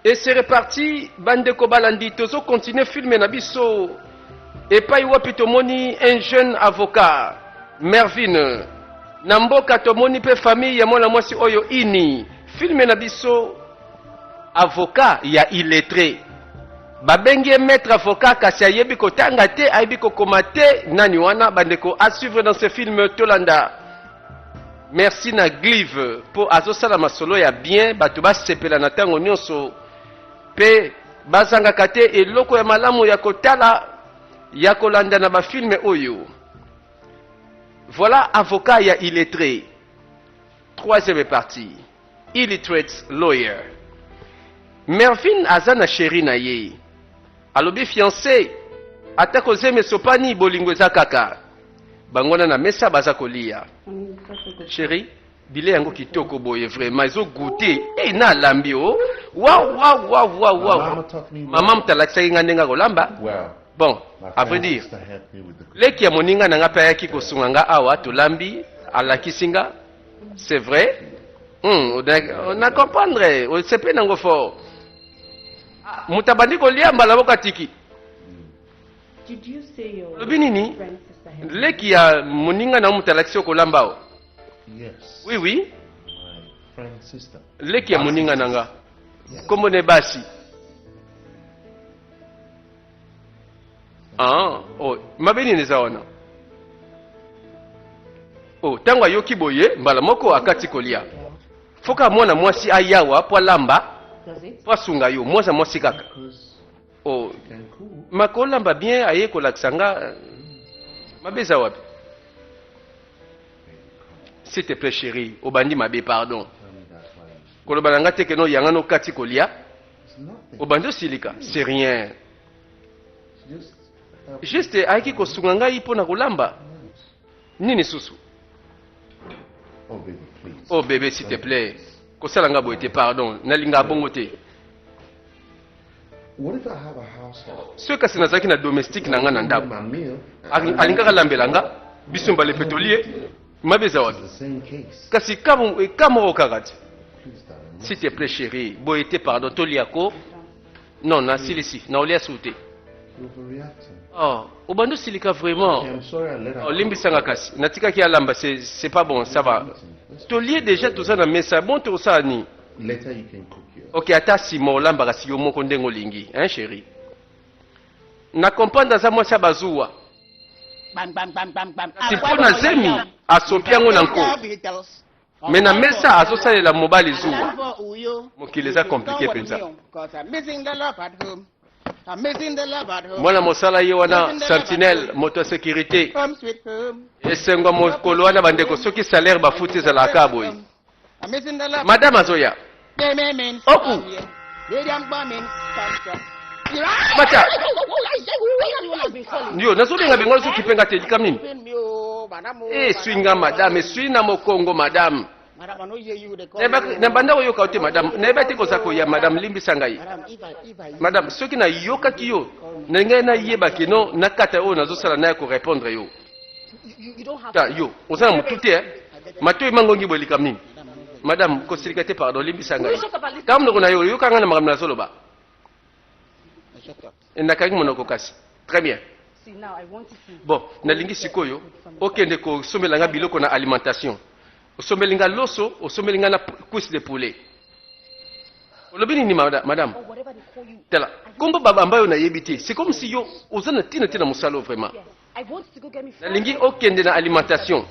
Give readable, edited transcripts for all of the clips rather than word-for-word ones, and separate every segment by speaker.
Speaker 1: Et c'est reparti bandeko balandi tozo continuer film na biso epai wapi tomoni un jeune avocat Mervine na mboka tomoni pe famille ya mwana mwasi oyo ini film na biso avocat ya illettré babengi ye maître avocat kasi ayebi kotanga te ayebi kokoma te nani wana bandeko à suivre dans ce film tolanda Merci na Glive po azosala masolo ya bien bato basepela na tango nionso pe bazangaka te eloko ya malamu ya kotala ya kolanda na ba film oyo. Voilà avocat ya illettre. Troisième partie. Illiterate lawyer. Mervin aza na chérie na ye. Alobi fiancé ata ko zemi esopani bolingo eza kaka. Bango wana na mesa baza kolia. Chérie, bilei yango kitoko boye vraiment ezo goûter. Eh na alambi oh. Waouh waouh waouh waouh waouh. Mama moto alakisaki nga ndenge akolamba. Bon, à vrai dire, leki ya moninga na nga pe ayaki kosunga nga awa tolambi, alakisi nga. C'est vrai? Na comprendre, osepeli nango fort. Ah, moto abandi kolia mbala moko atiki. Olobi nini? Leki ya moninga na yo moto alakisi yo kolamba awa?
Speaker 2: Yes.
Speaker 1: Oui, oui.
Speaker 2: My friend's sister.
Speaker 1: Leki ya moninga na nga. Kombo na ye Basi. Ah, oh, mabe nini eza wana? Oh, ntango ayoki boye mbala moko akati kolia. Foka mwana mwasi ayawa po alamba po asunga yo mwana mwasi kaka. Oh, makolamba bien aye kolakisa nga mabe eza wapi? S'il te plaît chérie, obandi mabe pardon. Koloba na nga te ke no yanga no kati kolia. Obandi osilika, c'est rien. Juste ayaki kosunga ngai mpo na kolamba. Nini susu? Oh bébé, s'il te plaît. Kosala nga boye te pardon. Nalinga bongo te. Soki kasi nazalaki na domestique na nga na ndako. Alingaka alambela nga biso mbala epe tolie. Mabe eza wapi? Kasi ka moko kaka te. S'il te plaît chérie, boye te pardon, tolia ko. Non, nasilisi, naolia su te. Oh, obandi osilika vraiment. Oh, limbisa nga kasi. Natikaki alamba, c'est pas bon, ça va. Tolie déjà toza na mesa, bon tokosala nini? Ok, ata sima olambaka si yo moko ndenge olingi, hein chérie? Na comprendre aza mwasi ya bazuwa. Kasi mpo na zemi asopi yango na nko. Mais na mesa azosalela mobali zuwa. Mokili eza compliqué penza. Mwana mosala ye wana sentinelle moto ya securite. Esengo ya mokolo wana bandeko soki salaire bafuti ezalaka kaka boye. Madame azoya. Oku. Mata. Yo nazobenga benga ozokipe nga te likambo nini? Eswi nga madame, eswi na mokongo madame. Na banda koyoka yo te madame, nayeba te koza koya madame, limbisa ngai. Madame, soki nayokaki yo, na ngai nayeba ke no nakata oyo nazosala naya ko répondre yo. Ta yo, oza na motu te eh? Matoyi mangongi boye likambo nini? Madame, kosilika te pardon, limbisa ngai. Kanga monoko na yo, yoka ngai na makambo nazoloba. Nakangi monoko kasi. Très bien. Bon, nalingi sikoyo okende kosombela nga biloko na alimentation. Osombeli nga loso, osombeli nga na cuisse de poulet. Olobi nini madame? Tala, kombo babamba yo nayebi te. C'est comme si yo oza na tina te na mosala vraiment. Nalingi okende na alimentation.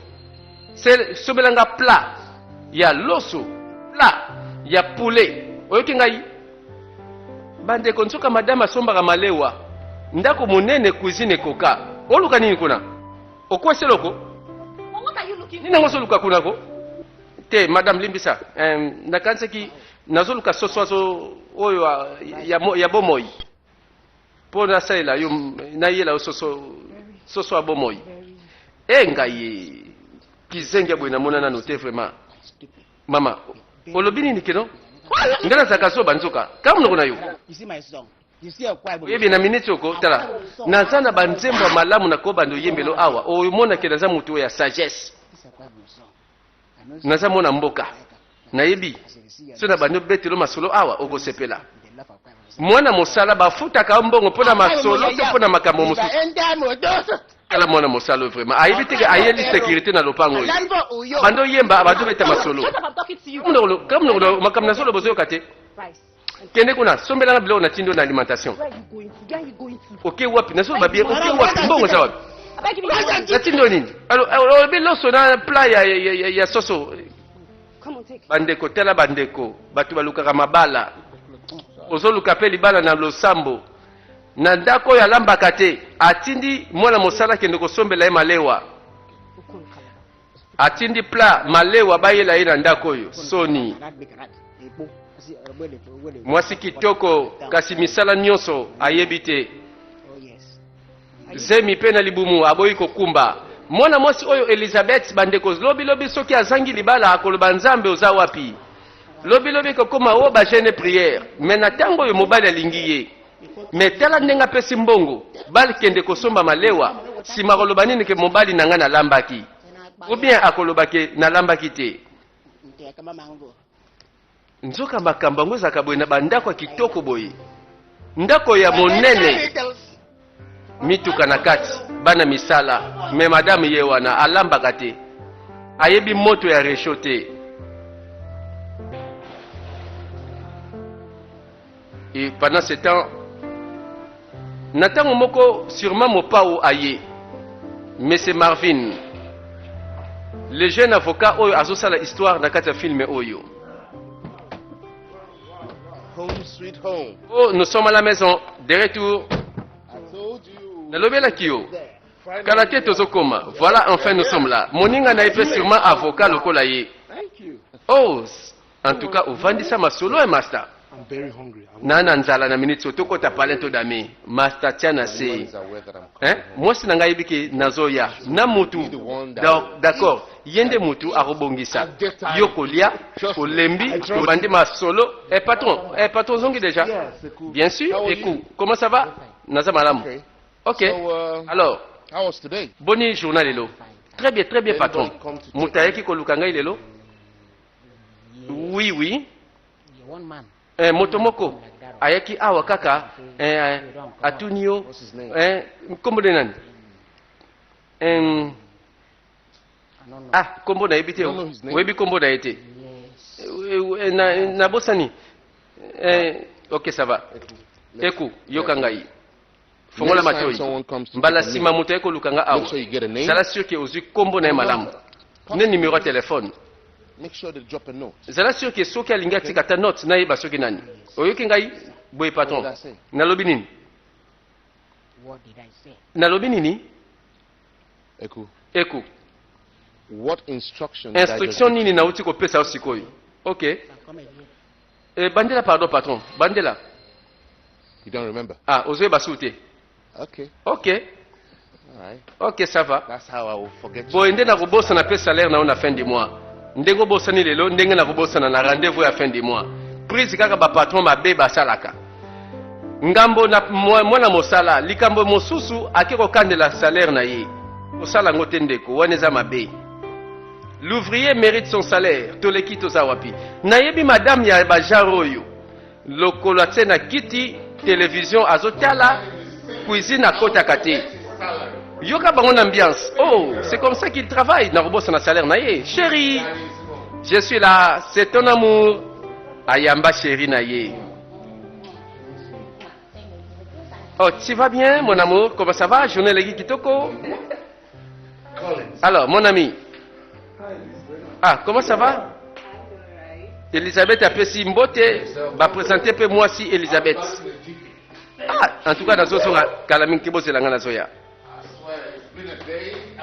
Speaker 1: Sombela nga plat ya loso, plat ya poulet. Oyoki ngai? Bandeko, nzoka madame asombaka malewa. Ndako monene, cuisine ekoka. Oluka nini kuna? Okwesi eloko? Nini yango ozoluka kuna ko? Te, madame limbisa. Eh, nakanisaki nazoluka soso azo oyo ya, ya bomoi. Mpo nasalela yo, nayela yo soso, soso ya bomoi. E ngai kizengi ya boye namona nano te vraiment. Mama, olobi nini keno? Ngai nazalaka zoba nzoka. Kanga monoko na yo. Oyebi na minute oko tala. Naza na ba nzembo ya malamu na kobanda oyembelo awa. Omona ke naza moto ya sagesse. Naza mwana mboka. Nayebi. So na bandi obetelo masolo awa okosepela. Mwana mosala bafutaka yo mbongo mpo na masolo to mpo na makambo mosusu? Tala mwana mosala oyo vraiment ayebi te ke ayeli securite na lopango oyo. Bando oyemba abandi obeta masolo. Kaka makambo nazoloba ozoyoka te. Kende kuna sombela nga biloko natindi yo na alimentation. Oke wapi? Nazoloba bien oke wapi? Mbongo eza wapi? Natindi yo nini? Olobi loso na plat ya soso. Bandeko tala bandeko bato balukaka mabala ozoluka mpe libala na losambo na ndako oyo alambaka te atindi mwana mosala akende kosombela ye malewa atindi plat malewa bayela ye na ndako oyo soni mwasi kitoko kasi misala nyonso ayebi te Zemi pe na libumu aboyi kokumba. Mwana mwasi oyo Elizabeth bandeko lobi lobi soki azangi libala akoloba nzambe oza wapi? Lobi lobi ekokoma o ba jeune prière mais na tango oyo mobali alingi ye mais tala ndenge apesi mbongo balkende kosomba malewa sima akoloba nini ke mobali na nga nalambaki ou bien akoloba ke nalambaki te? Nzoka makambo yango ezalaka boye na bandako ya kitoko boye, ndako ya monene, mituka na kati, bana misala, me madame ye wana alambaka te, ayebi moto ya resho te. Et pendant ce temps, na ntango moko sûrement mopao aye, Monsieur Marvin, le jeune avocat oyo azosala histoire na kati ya film oyo.
Speaker 2: Home sweet home.
Speaker 1: Oh, nous sommes à la maison, de retour.
Speaker 2: I told you.
Speaker 1: Nalobelaki yo. Kala te tozokoma. Voilà, enfin nous sommes là. Moninga na ye mpe sûrement avocat lokola ye.
Speaker 2: Thank you.
Speaker 1: Oh, En tout cas ovandisa masolo eh masta. Na na nzala na minute oyo tokota palin to dame masta tia na se hein mwasi na ngai ayebi ke nazoya na mutu d'accord ye nde mutu akobongisa yo kolia olembi obandi masolo eh patron eh patron ozongi déjà bien sûr eku comment ça va naza malamu ok alors boni journal lelo très bien très bien patron moto ayaki koluka ngai lelo Oui, oui. Eh, moto moko ayaki awa kaka eh, atuni yo eh, nkombo nde nani eh, ah nkombo nayebi te oyebi nkombo na ye te eh, nabosani eh, ok ça va eku yoka ngai Fongola matoyi. Mbala sima moto aye koluka nga awa, zala sur que ozui kombo na ye malamu ne numero ya telephone. Zala sur que soki alingi atika ata note nayeba soki nani. Oyoki ngai? Boye patron. Nalobi nini? Nalobi nini? Eku. Instruction nini nauti kopesa yo sikoyo? Ok. Eh, bandela pardon patron, bandela.
Speaker 2: You don't remember?
Speaker 1: Ah, ozoyeba su te.
Speaker 2: Okay.
Speaker 1: Ok.
Speaker 2: All right.
Speaker 1: Ok, ça va.
Speaker 2: That's how I will forget.
Speaker 1: Boye nde nakobosana mpe salaire na yo na fin du mois. Ndenge obosani lelo, ndenge nakobosana na rendez-vous ya fin du mois. Prise kaka ba patron mabe basalaka. Ngambo na mwana mosala, likambo mosusu ake kokandela salaire na ye. Kosala yango te ndeko, wana eza mabe. L'ouvrier merite son salaire. Toleki toza wapi? Nayebi madame ya ba genre oyo. Lokolo atie na kiti, television azotala, cuisine akotaka te. Yoka bango na ambiance. Oh, c'est comme ça qu'il travaille. Nakobosana salaire na ye. Chérie, je suis là, c'est ton amour. Ayamba chérie na ye. Oh, tu vas bien, mon amour? Comment ça va? Journée eleki kitoko? Alors, mon ami. Ah, comment ça va? Elisabeth apesi mbote, ba présenter pe mwasi Elisabeth. Ah, en tout cas nazozonga kala mingi te bozela nga nazoya.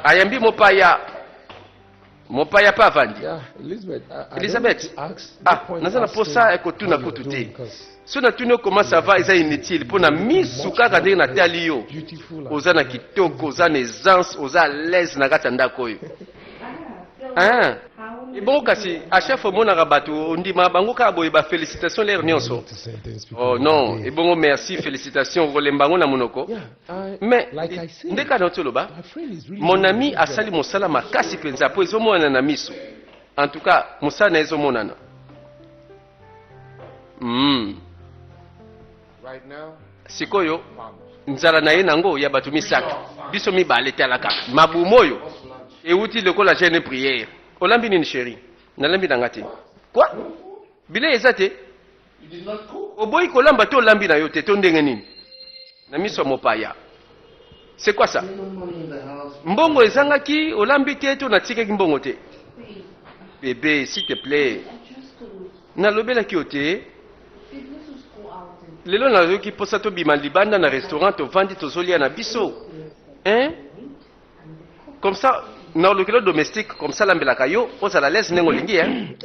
Speaker 1: Ayambi mopaya. Mopaya pe avandi. Elizabeth, ah, naza na posa ya kotuna kutu te. Soki natuni yo comment ça va eza inutile mpo na misu kaka ndenge natali yo oza na kitoko, oza na aisance, oza à l'aise na kati ya ndako oyo. Ah, ebongo kasi à chaque fois omonaka bato ondima bango kaka boye ba félicitations l'air nyonso. Oh non, ebongo merci félicitations okolemba yango na monoko. Mais nde kaka nauti oloba mon ami asali mosala makasi mpenza mpo ezomonana na miso. En tout cas mosala na ye ezomonana. Mm.
Speaker 2: Right now,
Speaker 1: Sikoyo
Speaker 2: found.
Speaker 1: nzala na ye nango ya bato misato, biso mibale. Tala kaka mabumu oyo euti lokola jeune prière. Olambi nini, chéri? Nalambi na nga te. Quoi? Bilei eza te?
Speaker 2: You did not cook?
Speaker 1: Oboyi kolamba te, olambi na yo te to ndenge nini? Na miso ya mopaya, c'est quoi ça?
Speaker 2: No money in the house.
Speaker 1: Mbongo ezangaki, olambi te to natikaki mbongo te? Bébé, s'il te plaît.
Speaker 3: I just couldn't.
Speaker 1: Nalobelaki yo te.
Speaker 3: Babe, let's just go out and
Speaker 1: Lelo nayoki mposa tobima libanda na restaurant, tovandi, tozolia na biso, hein? Comme ça nalokelo domestique, comme ça lambelaka yo, ozala lese ndenge olingi, hein?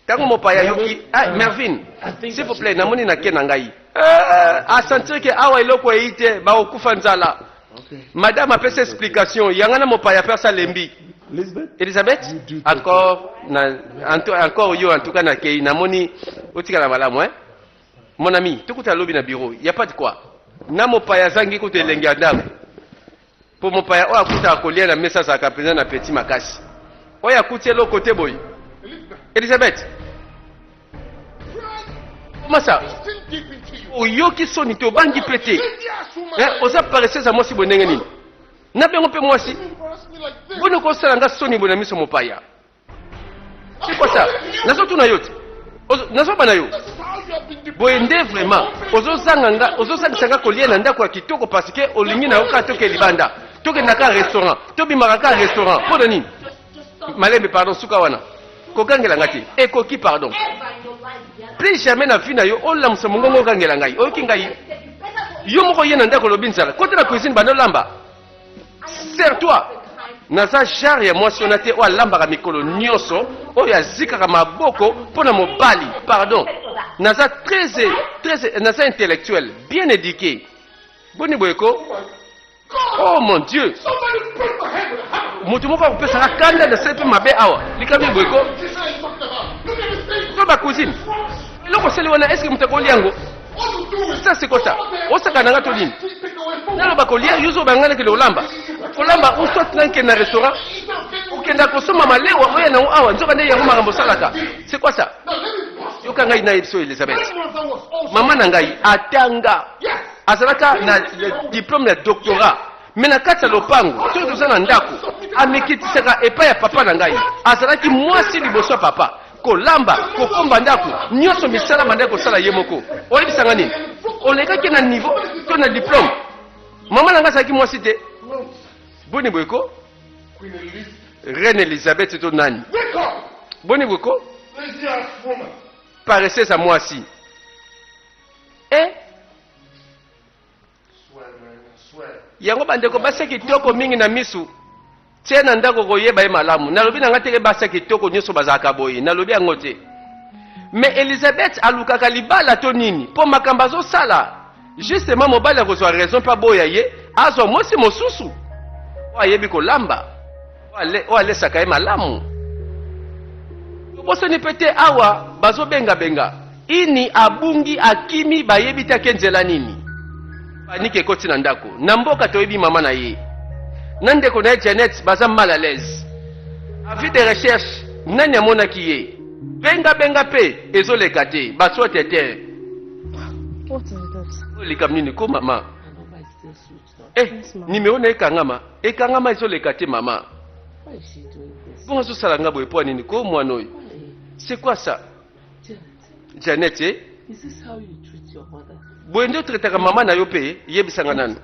Speaker 1: Ntango mopaya yoki, ah, Mervin, s'il vous plaît, namoni nake na ngai. Eh, asentir ke awa eloko eyi te, bakokufa nzala.
Speaker 2: Okay.
Speaker 1: Madame apesa explication yanga na mopaya mpe asalembi.
Speaker 4: Elizabeth?
Speaker 1: Elizabeth, encore na encore yo. En tout cas nakei, namoni otikala malamu, hein, mon ami. Tokuta lobi na bureau, y a pas de quoi. Na mopaya azangi kutu elenge ya ndako, mpo mopaya oyo akutaka kolia na mesa azalaka mpenza na peti makasi. Oyo akuti eloko te boye. Elizabeth, comment ça?
Speaker 2: Still deep into you.
Speaker 1: Oyoki soni te, obangi mpe te.
Speaker 2: Lazy ass woman.
Speaker 1: Eh, oza paresseuse ya mwasi boye ndenge nini? Nabengo mpe mwasi.
Speaker 2: You embarrass me like this.
Speaker 1: Boni kosala nga soni boye na miso mopaya? C'est quoi ça? Nazotuna yo te. Nazoba na yo.
Speaker 2: This is how you have been deprived.
Speaker 1: Boye nde vraiment ozozanga nga, ozozangisa nga kolia na ndako ya kitoko parce que olingi na yo kaka toke libanda, tokenda kaka restaurant, tobimaka kaka restaurant. Mpo na nini?
Speaker 3: Just stop.
Speaker 1: Malembe, pardon, suka wana, kokangela nga te, ekoki, pardon.
Speaker 3: Ever in your life, yeah.
Speaker 1: Plus jamais na vie na yo olamusa mongongo okangela ngai. Oyoki ngai?
Speaker 3: You better go.
Speaker 1: Yo moko ye na ndako, olobi nzala, kota na cuisine, banda olamba. Sers-toi. Naza genre ya mwasi wana te oyo alambaka mikolo nyonso, oyo azikaka maboko mpo na mobali. Pardon, naza très très, naza intellectuel, bien éduqué. Boni boye ko? Oh mon Dieu!
Speaker 2: Somebody break my head with a hammer.
Speaker 1: Moto moko akopesaka kanda na sali mpe mabe awa. Likambo boye ko?
Speaker 2: This is what you're talking about. Look at this thing.
Speaker 1: To bacuisine, eloko osali wana, est-ce moto akolia yango?
Speaker 2: All you do is
Speaker 1: Ça, c'est quoi ça? Osaka na nga to nini?
Speaker 2: take away food.
Speaker 1: Naloba kolia, yo ozoba ngai nakende kolamba, kolamba ou soit nakende na restaurant, okenda kosomba malewa oya nango awa. Nzoka nde yango makambo osalaka. C'est quoi ça?
Speaker 2: Now let me bust you.
Speaker 1: Yoka ngai nayebi so, Elizabeth.
Speaker 2: My mother was also.
Speaker 1: Mama na ngai atanga, azalaka na diplôme ya doctorat, mais na kati ya lopango soki toza na ndako, amekitisaka epai ya papa na ngai. Azalaki mwasi liboso ya papa, kolamba, kokomba ndako, nyonso misala bandaki kosala ye moko. Oyebisanga nini? Olekaki na niveau to na diplôme? Mama na ngai azalaki mwasi te. Boni boye ko?
Speaker 2: Queen Elizabeth.
Speaker 1: Reine Elizabeth to nani?
Speaker 2: Wake up!
Speaker 1: Boni boye ko?
Speaker 2: Lazy ass woman.
Speaker 1: Paresseuse ya mwasi, eh?
Speaker 2: Swear, man, I swear.
Speaker 1: Yango bandeko, basi ya kitoko mingi na misu, tie na ndako koyeba ye malamu. Nalobi na ngai teke basi ya kitoko nyonso bazalaka boye, nalobi yango te. Mais Elizabeth alukaka libala to nini? Mpo makambo azosala, justement mobali akozwa raison mpe aboya ye, azwa mwasi mosusu oyo ayebi kolamba, oyo alesaka ye malamu. Tobosani mpe te, awa bazobengabenga ini, abungi, akimi, bayebi te ake nzela nini. Panique ekoti na ndako. Na mboka toyebi mama na ye na ndeko na ye Janet baza mal à l'aise. Avis de recherche, nani amonaki ye? Bengabenga mpe ezoleka te, baswa tete.
Speaker 5: What is that?
Speaker 1: Oyo likambo nini ko, mama?
Speaker 3: Her number is still switched off.
Speaker 1: Eh,
Speaker 5: Yes, mama.
Speaker 1: nimero na ekangama, ekangama, ezoleka te, mama.
Speaker 3: Why is she doing this?
Speaker 1: Bongo azosala nga boye mpo ya nini ko, mwana oyo?
Speaker 3: Why?
Speaker 1: C'est quoi ça?
Speaker 3: Janet,
Speaker 1: Janet, eh?
Speaker 3: is this how you treat your mother?
Speaker 1: Boye nde otraitaka mama na yo mpe? Yebisanga nanu.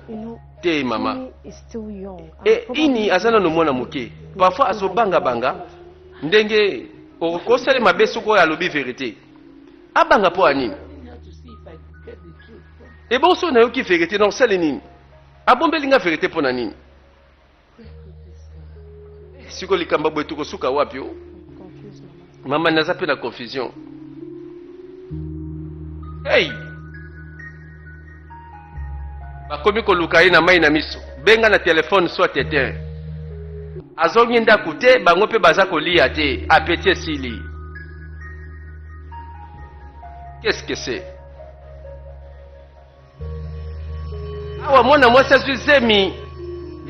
Speaker 1: Te, mama.
Speaker 5: Ini is still young.
Speaker 1: E ini aza nano mwana moke, parfois azobangabanga ndenge okosala mabe. Soki oyo alobi vérité, abanga mpo ya nini?
Speaker 3: I had to see if I could get the truth from
Speaker 1: Ebongo soki nayoki vérité, na osali nini? Abombeli nga vérité mpo na nini?
Speaker 3: Where could this girl?
Speaker 1: Sikoyo likambo boye, tokosuka wapi o?
Speaker 5: Confused, mama.
Speaker 1: Mama, naza mpe na confusion. Hey, bakomi koluka ye na mai na miso, benga na telefone soit eteint. Azongi ndako te, bango mpe baza kolia te, appétit esili. Qu'est-ce que c'est? Awa mwana mwasi azwi zemi,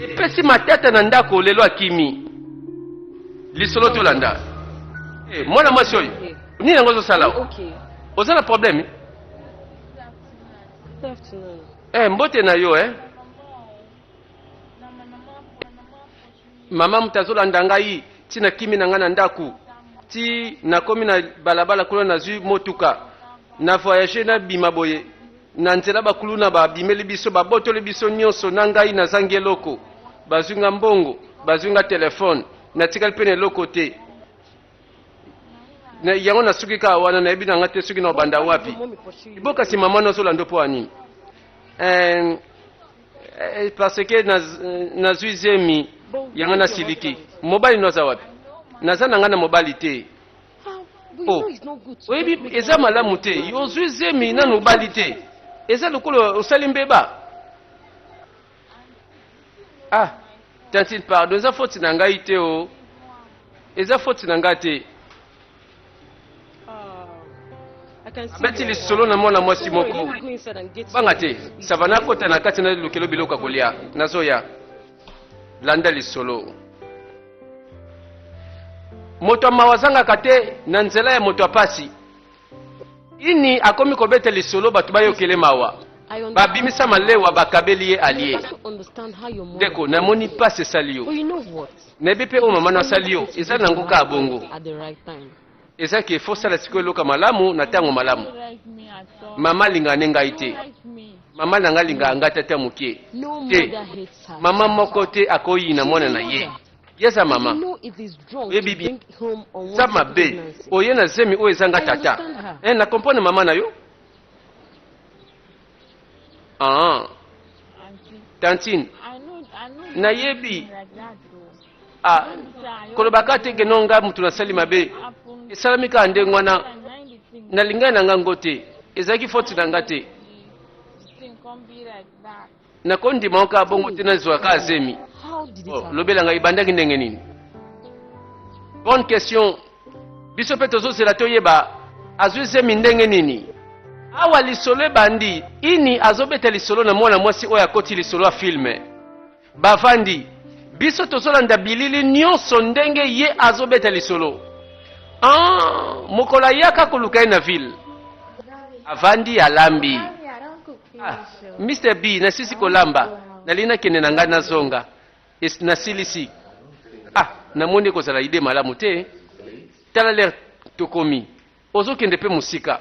Speaker 1: epesi matata na ndako. Lelo akimi. Lisolo tolanda. Eh, mwana mwasi oyo, nini yango ozosala?
Speaker 5: Okay.
Speaker 1: Oza na problème?
Speaker 5: Good afternoon.
Speaker 1: Eh, mbote na yo eh. Mama moto azolanda ngai ti nakimi na ngai na ndako ti nakomi na balabala kuna nazwi motuka na voyage nabima boye na nzela bakuluna babimeli biso babotoli biso nyonso na ngai nazangi eloko bazwi nga mbongo bazwi nga telefone natikali mpe na eloko te Na, yango nasuki kaka wana nayebi na nga te soki na obanda wapi bo kasi mama nazolanda mpo ya nini eh, eh, parce que nazwi zemi yango nasiliki mobali no aza wapi naza na ngai na mobali te. Oh, oyebi eza malamu te ozwi zemi nanu obali te eza lokola osali mbeba. Ah tantine pardon eza faute na ngai te o eza faute na ngai te. Abeti lisolo na mwana mwasi moko banga te sava nakota na kati nalukelo biloko ya kolia nazoya. Landa lisolo. Moto ya mawa azangaka te na nzela ya moto ya pasi. Ini akomi kobeta lisolo bato bayokele mawa. Babimisa malewa bakabeli ye alie. Ndeko, namoni pasi esali yo. Nayebi pe oyo mama no asali yo eza nango kaka bongo. Eza ke faut sala sikoyo eloka malamu na tango malamu. Mama alingaka ne ngai te. Mama na ngai alingaka ngai te ata mokie te. Mama moko te akoyina mwana na ye. Ye aza mama. Oyebi bien. Eza mabe. Oye na zemi oyo ezanga tata. Eh, na comprendre mama na yo. Ah. Tantine. Nayebi. Ah, koloba kaka te ke no nga mutu nasali mabe. Esalami kaka ndenge wana. Nalingaki na nga ngo te. Ezalaki faute na nga te. Nakondima ngo kaka bongo te nazwa kaka zemi. Oh, lobela ngai ebandaki ndenge nini? Bonne question. Biso mpe tozozela toyeba azwi zemi ndenge nini. Awa lisolo ebandi, Ini azobeta lisolo na mwana mwasi oyo akoti lisolo ya filme. Bavandi, biso tozolanda bilili nyonso ndenge ye azobeta lisolo. Ah, mokolo ayaka koluka ye na ville. Avandi alambi. Ah, Mr. B, nasisi kolamba. Nalingi nakende na ngai nazonga. Es, nasilisi. Ah, namoni ekozala ide malamu te. Tala l'heure tokomi. Ozokende pe mosika.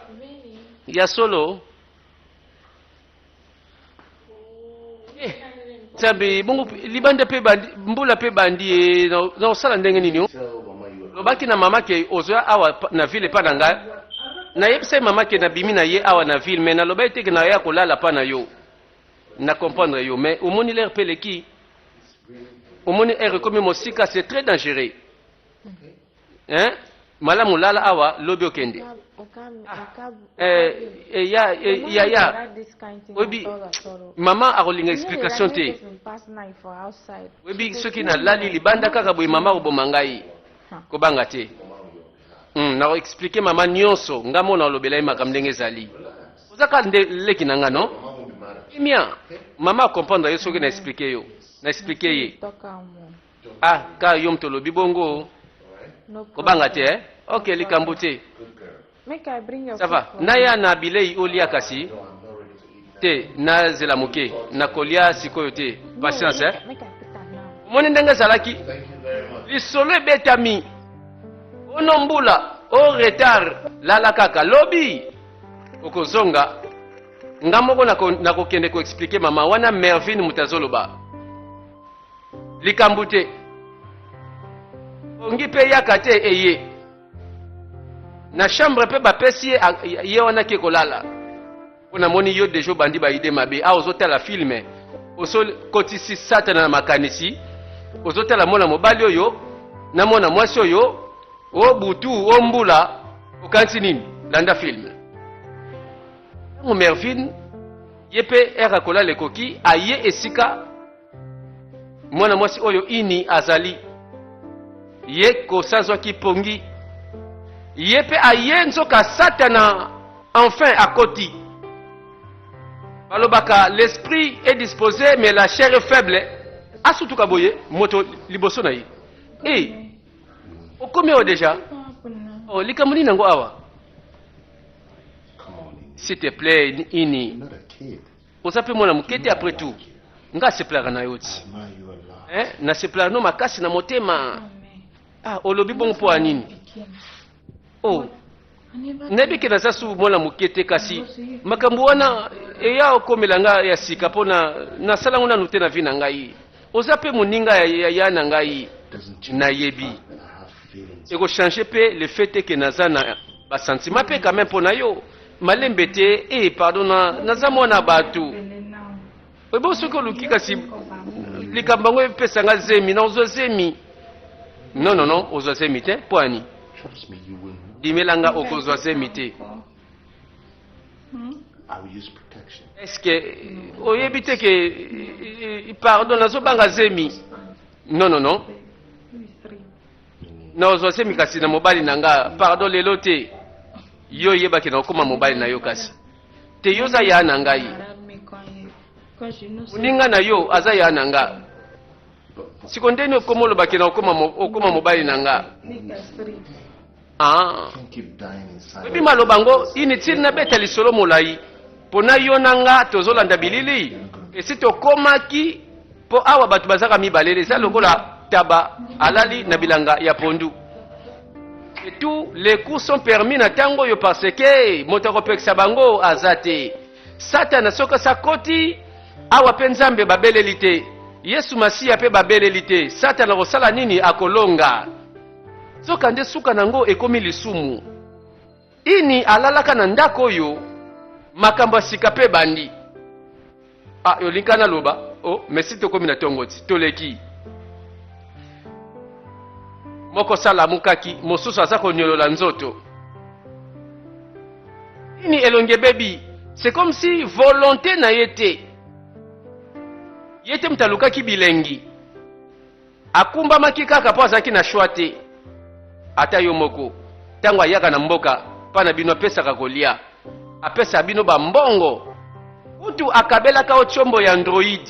Speaker 1: Ya solo? Eh, Nzambe, bongo libanda pe bandi, mbula pe bandi e, na osala ndenge nini? Oh? Lobaki na mama ke ozoya awa na ville epa na ngai. Nayebisa ye mama ke nabimi na ye awa na ville, mais nalobaki te ke naya kolala pa na yo. Na comprendre yo, mais omoni l'heure pe eleki. Omoni heure ekomi mosika, c'est très dangereux. Hein? Malamu lala awa lobi okende. Ah, eh, eh, ya, eh, ya, ya. Oyebi, mama akolinga explication te. Oyebi soki nalali libanda kaka boye mama akoboma ngai. Kobanga te. Nako expliquer mama nyonso, nga mona olobela ye makambo ndenge ezali. Oza kaka nde leki na nga non? Kimia. Mama acomprendre yo soki na expliquer yo. Na expliquer ye. Ah, ka yo moto olobi bongo. Kobanga te, eh? Ok, likambo te. Ça va. Naya na bilei olia kasi. Te, nazela moke. Nakolia sikoyo te. Patience, eh? Omoni ndenge ezalaki? Lisolo ebetami. Ono mbula, o retard, lala kaka. Lobi okozonga. Nga moko nakokende ko expliquer mama wana Mervine moto azoloba. Likambo te. Pongi pe yaka te eye. Na chambre pe bapesi ye ye wana ke kolala. Po namoni yo deja obandi ba idee mabe. Awa ozotala film oso kotisi satana na makanisi. Ozotala mwana mobali oyo na mwana mwasi oyo o butu o mbula okanisi nini? Landa film. Tango Mervine ye pe heure ya kolala ekoki aye esika Mwana mwasi oyo Ini azali ye kosazwaki pongi ye mpe aye nzoka satana enfin akoti. Balobaka l'esprit est disposé mais la chair est faible. Asutuka boye moto liboso na ye. Eh, okomi awa deja? Oh, likambo nini yango awa? S'il te plaît, Ini.
Speaker 2: kid.
Speaker 1: Oza mpe mwana moke te après tout. Nga asepelaka na yo ti.
Speaker 2: Admire you a lot.
Speaker 1: Eh, nasepelaka no makasi na motema. Ah, olobi bongo mpo ya nini? Oh, nayebi ke naza su mwana moke te kasi makambo wana eya okomela nga ya sika mpo na nasala yango nanu te na vie na ngai. Oza mpe moninga ya ya, ya na ngai.
Speaker 2: Doesn't change
Speaker 1: Nayebi.
Speaker 2: the fact that I have feelings.
Speaker 1: Ekochange mpe le fait te ke naza na basentiment mpe quand même mpo na yo. Malembe te, eh pardon na naza mwana bato. Ebo soki oluki kasi likambo yango epesa nga zemi na ozwa zemi. Non non non, ozwa zemi te mpo ani?
Speaker 2: Trust me, you will not.
Speaker 1: Ndimela nga okozwa zemi te.
Speaker 2: I will use protection.
Speaker 1: Est-ce que oyebi te ke eh, eh, pardon nazobanga zemi? Non non non. Na ozwa zemi kasi na mobali na nga, pardon lelo te. Yo oyebaki na okoma mobali na yo kasi. Te yo oza ya na ngai. Moninga na yo aza ya na nga. Siko ndeni okoma olobaki na okoma, okoma mobali na nga. Ah.
Speaker 2: Can't keep dying inside.
Speaker 1: Oyebi maloba yango inutile nabeta lisolo molai mpo na yo na nga tozolanda bilili esi tokomaki mpo awa bato bazaka mibale eza lokola taba alali na bilanga ya pondu. Et tous les coups sont permis na ntango oyo parce que moto akopekisa bango aza te. Satana soki asakoti awa mpe Nzambe babeleli te, Yesu Masiya mpe babeleli te, Satana akosala nini? Akolonga. Nzokande suka na yango ekomi lisumu. Ini alalaka na ndako oyo makambo ya sika mpe ebandi. Ah, olingi naloba? Oh, mais si tokomi na tongo ti toleki. Moko salamukaki, mosusu aza koniolola nzoto. Ini elongi ebebi. C'est comme si volonté na ye te. Ye te moto alukaki bilengi. Akumbamaki kaka mpo azalaki na choix te. Ata yo moko, tango ayaka na mboka mpa na bino apesaka kolia, apesaka bino ba mbongo, kutu akabelaka yo tshombo ya android,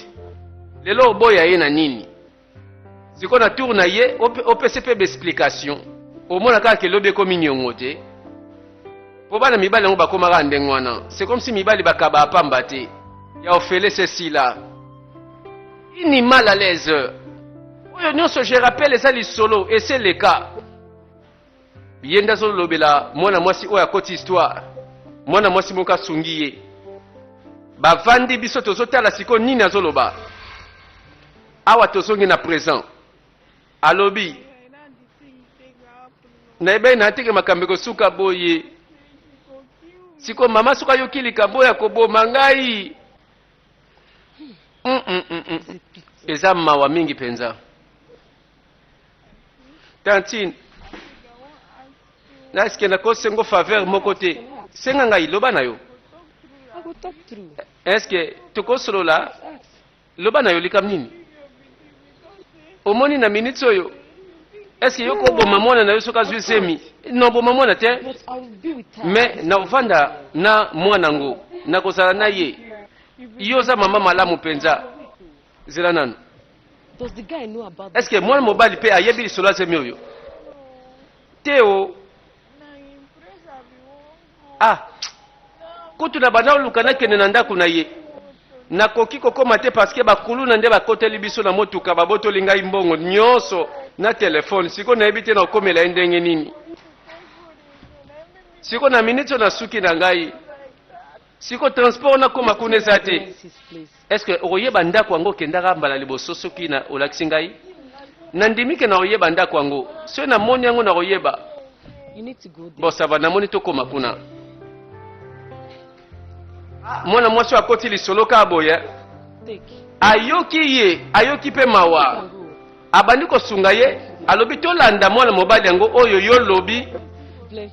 Speaker 1: lelo oboya ye na nini? Sikoyo na tour na ye opesi mpe ba explication, omona kaka ke lobi ekomi niongo te. Po bana mibali yango bakoma kaka ndenge wana, c'est comme si mibali bakabaka pamba te. Ya ofele sesila. Ini mal à l'aise. Oyo nyonso je rappelle eza lisolo ese eleka. Ye nde azolobela mwana mwasi oyo akoti histoire. Mwana mwasi moko asungi ye. Bavandi biso tozotala sikoyo nini azoloba. Awa tozongi na present. Alobi nayebaki na teke makambo ekosuka boye. Sikoyo mama soki ayoki likambo oyo akoboma ngai. Mm, mm, mm, mm. Eza mawa mingi mpenza. Tantine, naske nakosengo faveur moko te. Senga ngai, loba na yo. Eske tokosolola? Loba na yo likambo nini? Omoni na minutes oyo est-ce que yo koboma mwana na yo soki azwi zemi? Non, boma mwana te. Mais na ovanda na mwana ngo, nakozala na ye. Yo oza mama malamu mpenza. Zela nanu. Est-ce que mwana mobali mpe ayebi lisolo ya zemi oyo? Te o. Ah, kutu na banda oluka nakende na ndako na ye nakoki kokoma te parce que bakuluna nde bakoteli biso na motuka babotoli ngai mbongo nyonso na telefone sikoyo nayebi te nakokomela ye ndenge nini sikoyo na miniti oyo nasuki na ngai sikoyo transport nakoma kuna eza te. Est ce que okoyeba ndako yango okendaka mbala liboso soki na olakisi ngai? Nandimi ke nakoyeba ndako yango. Soki namoni yango nakoyeba. Bon, ça va, namoni tokoma kuna. Ah, mwana mwasi oyo akoti lisolo kaka boye. Ayoki ye, ayoki mpe mawa. Abandi kosunga ye, alobi tolanda mwana mobali yango oyo yo lobi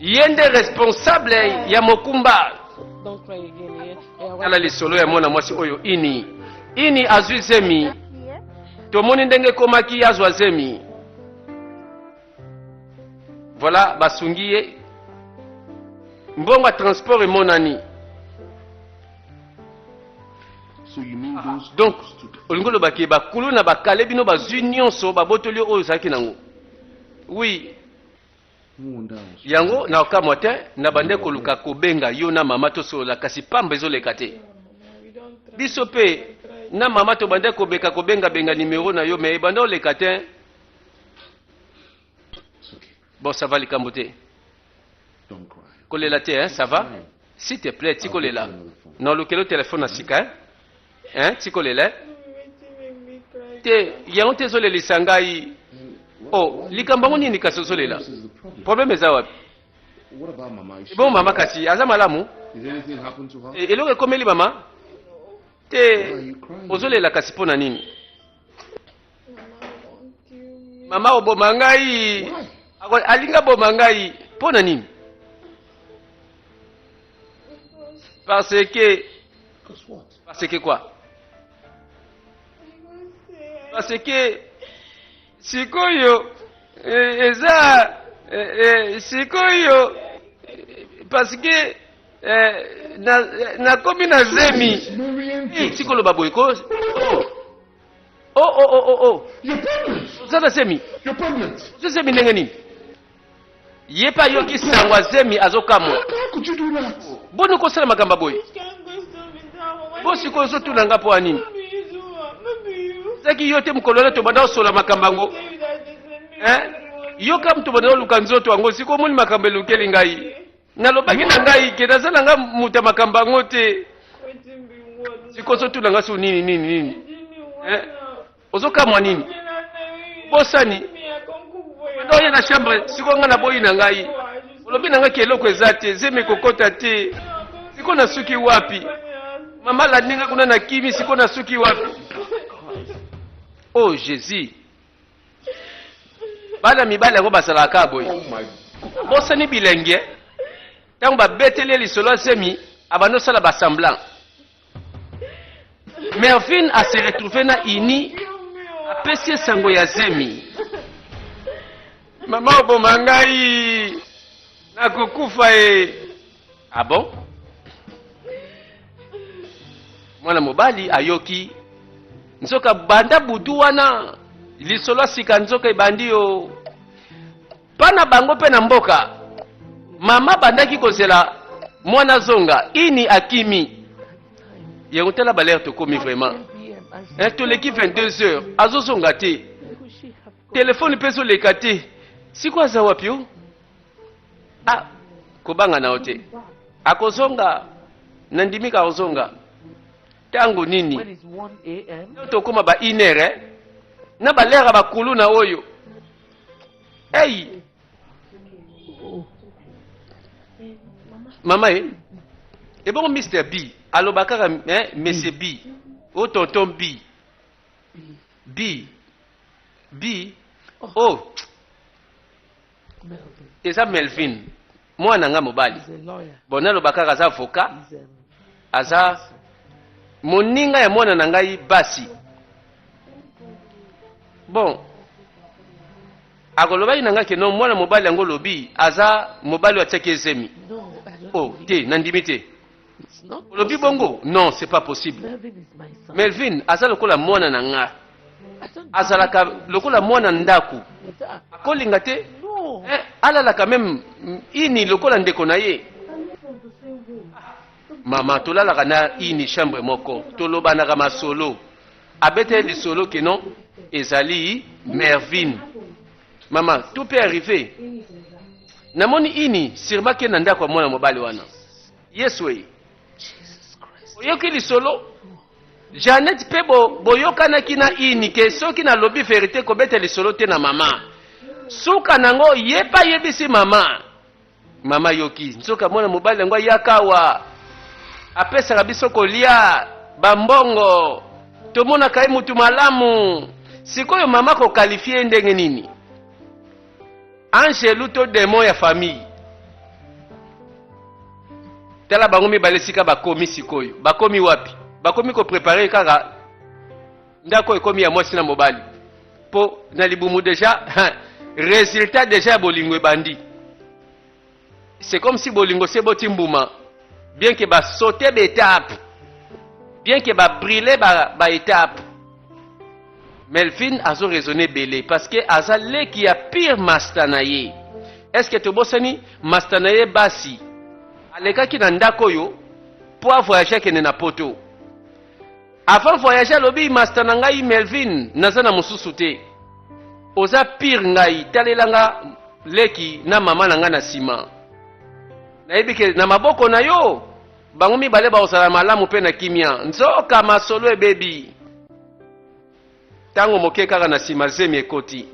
Speaker 1: ye nde responsable ya mokumba. Tala lisolo ya mwana mwasi oyo Ini. Ini azwi zemi. Tomoni ndenge ekomaki azwa zemi. Voilà, basungi ye. Mbongo ya transport emonani.
Speaker 2: So you mean those
Speaker 1: Donc,
Speaker 2: cops took
Speaker 1: olingi oloba ke bakuluna bakale bino bazwi nyonso babotoli oyo ozalaki nango. Oui. Yango na kamwa te na bande koluka kobenga yo na mama tosolola kasi pamba ezoleka te. Biso pe na mama tobandaki komeka kobenga benga numero na yo, mais ebanda oleka te. Bon, ça va, likambo te. Kolela te, hein, ça va, s'il te plaît, tikolela. Na olukeli telefone na sika, hein? Hein, tikolela te. Yango te ezolelisa ngai. Oh, likambo yango nini kasi ozolela? Problème eza wapi? Bon, mama kasi aza malamu? Eloko ekomeli mama te? Ozolela kasi mpo na nini? Mama oboma ngai, alingi aboma ngai mpo na nini? Parce que, parce que quoi? Parce que sikoyo eza sikoyo parce que nakomi na zemi. Tikoloba boye ko. Oh, oza na zemi? Oza zemi ndenge nini? Ye mpe ayoki sango azemi, azokamwa. Boni kosala makambo boye? Bo sikoyo ozotuna nga mpo ya nini? Ezaki yo te mokolo wana tobanda osola makambo yango? Yoka, moto banda oluka nzoto yango, sikoyo omoni makambo elukeli ngai. Nalobaki na ngai ke naza na nga moto ya makambo yango te. Sikoyo ozotuna nga so nini nini nini? Ozokamwa nini? Bosani oye na chambre. Sikoyo ngai naboyi na ngai, olobi na ngai ke eloko eza te, zemi ekokɔta te. Sikoyo nasuki wapi? Mama alandi ngai kuna na kimi. Sikoyo nasuki wapi? Oh Jésus, bana mibali yango bazalaka boye. Bosani bilenge, ntango babeteli ye lisolo ya zemi, abandi osala basemblant. Mervin ase retrouve na Ini, apesi esango ya zemi. Mama oboma ngai, nakokufa ye. Ah bon, mwana mobali ayoki nzoka banda butu wana lisolo ya sika nzoka ebandi yo mpa na bango mpe na mboka. Mama bandaki kozela mwana zonga, Ini akimi yango. Tala bal'heure tokomi vraiment, eh, toleki 22 heures, azozonga te, telefone mpe ezoleka te. Sikoyo aza wapi? O ah, kobanga na yo te, akozonga, nandimika akozonga. Ntango nini?
Speaker 3: When it's 1 a.m.
Speaker 1: Tokóma ba 1 heure, eh? Na bal'heure ya bakulu na oyo ei.
Speaker 3: Oh,
Speaker 1: mama ye ebongo Mr B aloba kaka, eh, monsieur B o tonton B B B oh.
Speaker 3: Melvin.
Speaker 1: Eza Melvin, mwana nga mobali.
Speaker 3: He's a lawyer.
Speaker 1: Bon, naloba kaka aza avocat.
Speaker 3: He's
Speaker 1: Aza moninga ya mwana na ngai basi. Bon, akolobaki na ngai ke no mwana mobali yango olobi aza mobali oyo atiaki ezemi.
Speaker 3: No, I don't
Speaker 1: Oh
Speaker 3: believe.
Speaker 1: Te, nandimi te.
Speaker 3: It's not
Speaker 1: Olobi
Speaker 3: possible.
Speaker 1: bongo? Non, c'est pas possible.
Speaker 3: Melvin is my son.
Speaker 1: Melvin aza lokola mwana na nga.
Speaker 3: I don't
Speaker 1: Azalaka lokola mwana ndako.
Speaker 3: Ah,
Speaker 1: akolinga te.
Speaker 3: No.
Speaker 1: Eh, alalaka même Ini lokola ndeko na ye. Mama, tolalaka na Ini chambre moko, tolobanaka masolo. Abeteli lisolo ke non, ezali Mervin. Mama, tout peut arriver. Namoni Ini sûrement ke na ndako ya mwana mobali wana. Yesu e!
Speaker 3: Jesus Christ.
Speaker 1: Oyoki lisolo Janet mpe boyokanaki na Ini ke soki nalobi vérité, kobeta lisolo te na mama. Suka nango ye mpe ayebisi mama. Mama yoki nzoka mwana mobali yango ayaka awa, apesaka biso kolia, bambongo, tomonaka ye mutu malamu. Sikoyo mama koqualifier ye ndenge nini? Angelu to démon ya famille? Tala bango mibale esika bakomi sikoyo. Bakomi wapi? Bakomi kopréparer kaka ndako ekomi ya mwasi na mobali, mpo na libumu déjà résultat déjà ya bolingo ebandi. C'est comme si bolingo se boti mbuma, bien que basaute baétape, bien que babrûle baétape. Melvin azo raisonner ebele parce que aza leki ya pire master na ye. Est ce que tobosani master na ye basi alekaki na ndako oyo mpo avoyage akende na Poto? Avant voyage alobi masta na ngai Melvin naza na mosusu te. Oza pire ngai talela nga leki na mama na ngai na sima. Nayebi ke na maboko na yo bango mibale bakozala malamu mpe na kimia. Nzoka masolo ebebi. Tango moke kaka na sima zemi ekoti.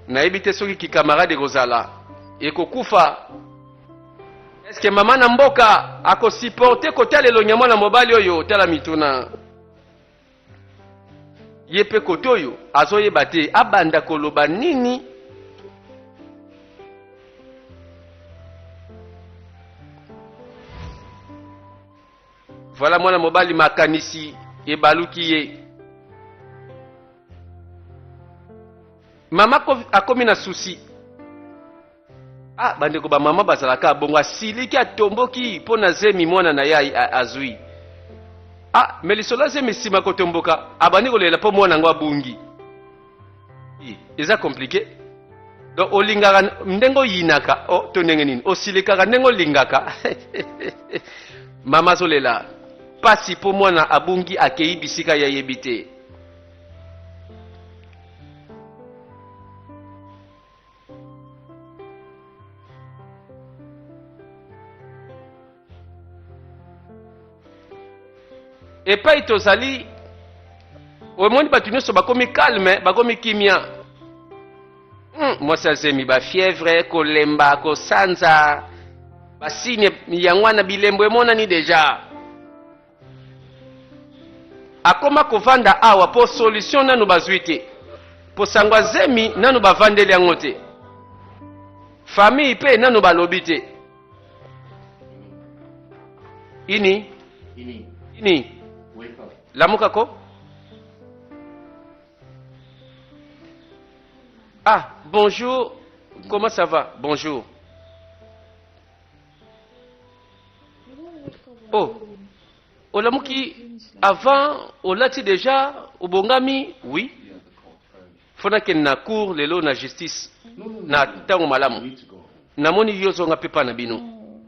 Speaker 1: Nayebi te soki ki camarade ekozala. Ekokufa. Est-ce que mama na mboka ako supporter kotala elongi ya mwana mobali oyo? Tala mituna. Ye pe kote oyo azoyeba te abanda koloba nini. Voilà mwana mobali makanisi ebaluki ye. Mama akomi na souci. Ah bandeko ba mama bazalaka bongo asiliki atomboki mpo na zemi mwana na ye azwi. Ah mais lisolo ya zemi nsima kotomboka abandi kolela mpo mwana yango abungi. Eza compliqué. Donc olingaka ndenge oyinaka oh, to ndenge nini osilikaka ndenge olingaka mama azolela pasi mpo mwana abungi akei bisika ye ayebi te. Epai tozali omoni bato nyonso bakomi calme, bakomi kimia. Mwasi azemi ba fièvre, kolemba, kosanza, basigne yango wana bilembo emonani deja. Akoma kovanda awa po solution nanu bazui te. Po sango ya zemi nanu bavandeli yango te. Famille pe nanu balobi te. Ini.
Speaker 2: Ini.
Speaker 1: Ini.
Speaker 2: Wake up.
Speaker 1: Lamuka ko. Ah, bonjour. Comment ça va? Bonjour. Oh, olamuki avant olati déjà obongami? Oui. Faut nakende na cour lelo na justice na ntango malamu. Namoni yo zonga mpe pa na bino.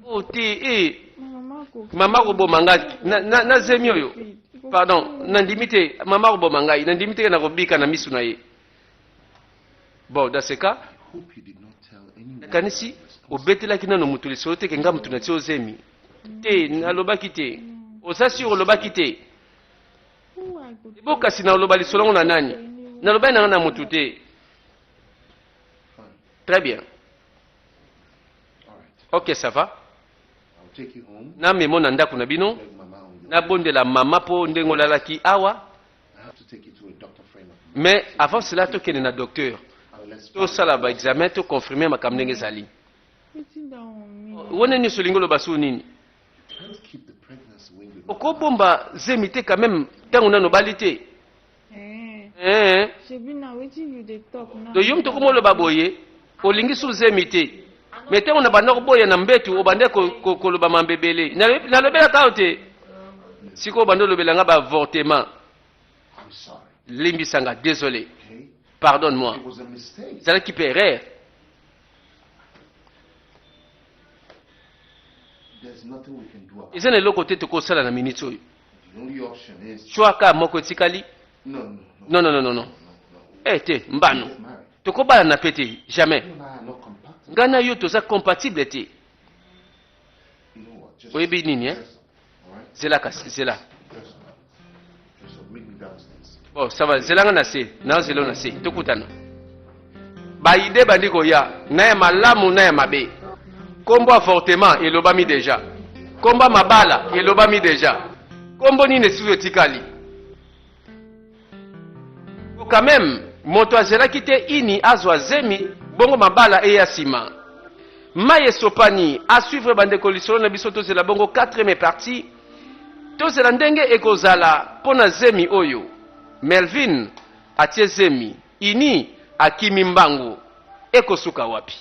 Speaker 1: Oh te eh mama koboma ngai na, na, na zemi oyo. Pardon, nandimi te mama koboma ngai, nandimi te nakobika na misu na ye. Bon, dans ce cas, nakanisi obetelaki nano moto lisolo te ke nga moto natie ozemi te. Nalobaki te. Oza sur olobaki te? Ebo kasi naloba lisolo yango na nani? Nalobaki nanga na moto te. Très bien. Ok, ça va. Namemo na ndako na bino, nabondela mama mpo ndenge olalaki awa. Mais avant cela tokende na docteur tosala ba examen to confirmer makambo ndenge ezali. Wana nyonso olingi oloba su nini? Okobomba zemi te quand même ntango nano obali te. Eh. Donc yo moto okoma oloba boye olingi su zemi te. Mais ntango na banda koboya na mbetu obanda koloba mambe ebele. Nalobelaka yo te. Sikoyo obanda olobela nga ba avortement. Limbisa nga, désolé. Pardonne-moi. Ezalaki mpe erreur. Eza na eloko te tokosala na minute oyo. Choix kaka moko etikali. Non, non, non, non, non. Eh te, mbano. Tokobalana mpe te, jamais. Nga na yo toza compatible te. Oyebi nini eh? Zela kasi, zela. Bon, ça va, zela nga na se, na zela na se, tokutana. Ba idée bandi koya, na ya malamu na ya mabe. Kombo avortement elobami deja. Kombo mabala elobami deja. Kombo nini esusu etikali? Quand même, moto azelaki te ini azwa zemi bongo mabala eya nsima. Mai esopani, à suivre bandeko lisolo na biso tozela bongo 4e partie. Tozela ndenge ekozala mpo na zemi oyo. Melvin atie zemi, Ini akimi mbangu. Ekosuka wapi?